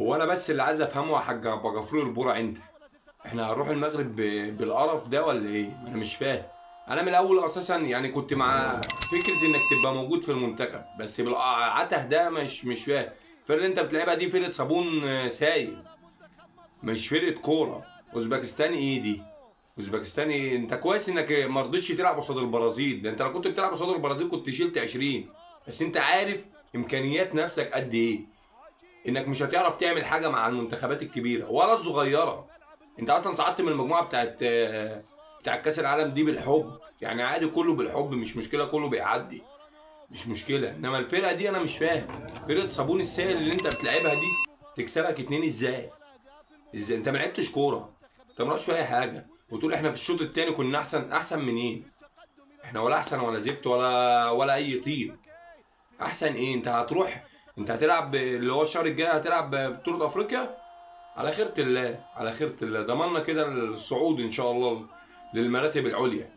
هو انا بس اللي عايز افهمه يا حاج ابو غفور البورع، انت احنا هنروح المغرب بالقرف ده ولا ايه؟ انا مش فاهم. انا من الاول اساسا يعني كنت مع فكرة انك تبقى موجود في المنتخب، بس بالعته ده مش فاهم. الفرقة اللي انت بتلعبها دي فرقه صابون سايل، مش فرقه كورة. اوزبكستان ايه دي؟ اوزبكستان ايه؟ انت كويس انك ما رضيتش تلعب قصاد البرازيل، ده انت لو كنت بتلعب قصاد البرازيل كنت شلت 20. بس انت عارف امكانيات نفسك قد ايه، انك مش هتعرف تعمل حاجة مع المنتخبات الكبيرة ولا الصغيرة. انت اصلا صعدت من المجموعة بتاعت كاس العالم دي بالحب، يعني عادي كله بالحب، مش مشكلة، كله بيعدي مش مشكلة. انما الفرقة دي انا مش فاهم، فرقه صابون السائل اللي انت بتلعبها دي تكسبك 2 ازاي؟ ازاي؟ انت ما لعبتش كورة، انت ما رحتش في اي حاجة، وتقول احنا في الشوط الثاني كنا احسن. احسن منين؟ احنا ولا احسن ولا زفت ولا اي طيب. احسن ايه؟ انت هتروح، انت هتلعب اللي هو الشهر الجاي هتلعب بطوله افريقيا على خيرة الله، على خيرة الله. ضمننا كده الصعود ان شاء الله للمراتب العليا.